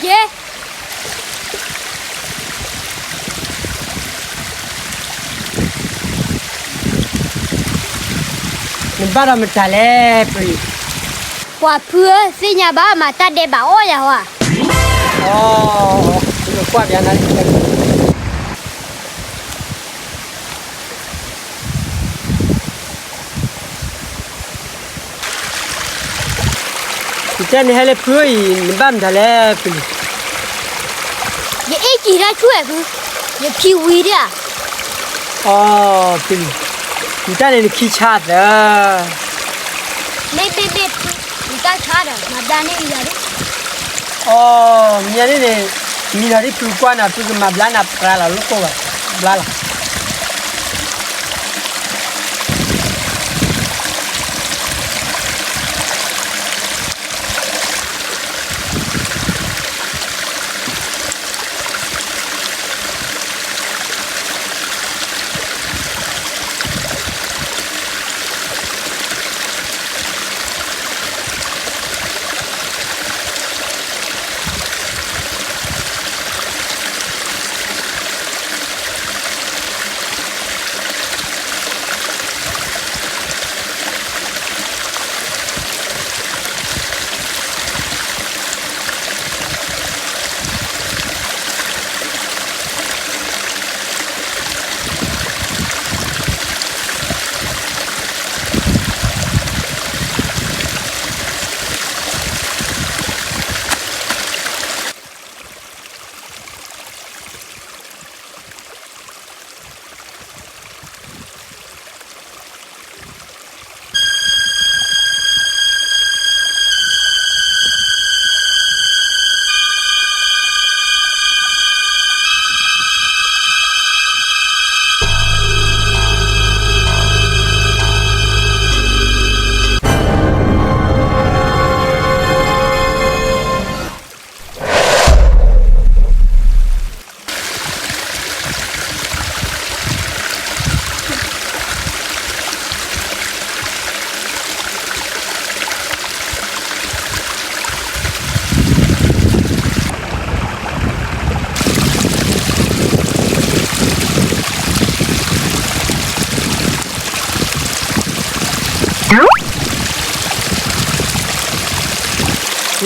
ကဲ နဘၣ်ဒီးမတၤလဲၣ် ပှၤဖုဧၢ, သ့ၣ်ညါဘၣ်မၤတၢ်ဒဲးဘးအီၣ်ယၤဟီဧါ. အိ, ကွၢ်ပန နတဲနဟဲလၢဖုအံၤ နဘၣ်မတၤလဲၣ်ဖုလံ. ယအ့ၣ်ကံၤတၢ်ဆူၣ်ဝဲဖု, ယခံဝံၤဒၣ်ဧါ. အိ, ဖုလံ, နတၢ်န့ၣ်နခံဆါသၢ. မ့ၢ်မ့ၢ်မ့ၢ်ဖု, နတၢ်ဆါဒီး မၤဘျါန့ၢ်ယၤဒၣ်. အိ, မ့ၢ်န့ၣ်န့ၣ်, မံလီၤဒ်ဖုကွၢ်နၤ ဖုကမၤဘျါနၤပြးလီၤ လိၣ်ကိၢ်ဘၣ်, ဘျါလီၤ.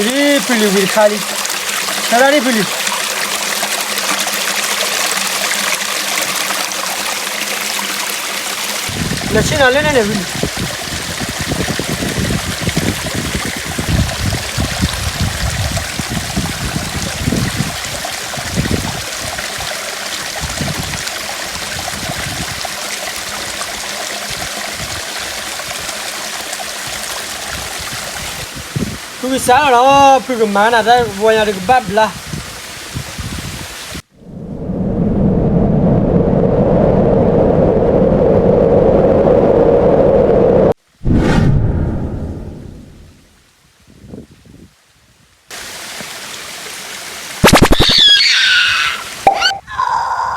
ဝံၤလံဖုလံ ဝံၤတခါလံ, ဆၢဒၣ်လံဖုလံ, နဆ့ၣ်နီၤလၢန့ၣ်န့ၣ်ဖုလံ. ဖုကစးလီၤနီၤ, ဖုကမၤနၤတၢ်ဝီညါတကဘၣ်ဘျါ.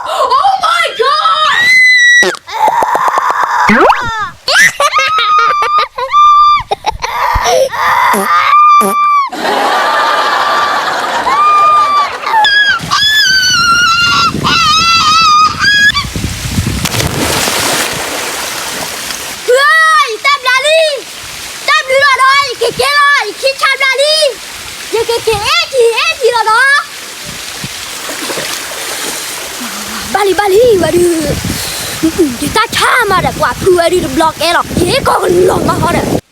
Oh my God! ဖုဧၢ, ယတၢ်ဘျါလံ, တၢ်ဘျုးလီၤဒီး ယကက့ၤလီၤ, ယခံဆါဘျါလံ, ယကက့ၤအဲၣ်က့ၤအဲၣ်က့ၤလီၤဒီး, ဘၣ်လံဘၣ်လံဝဲဒုး, ယတၢ်ဆါမးဒီး ပှၤဖုဝဲဒုးတဘျီကဲလီၤ, ယကီၢ်ကလီၤမးဟီဒီး.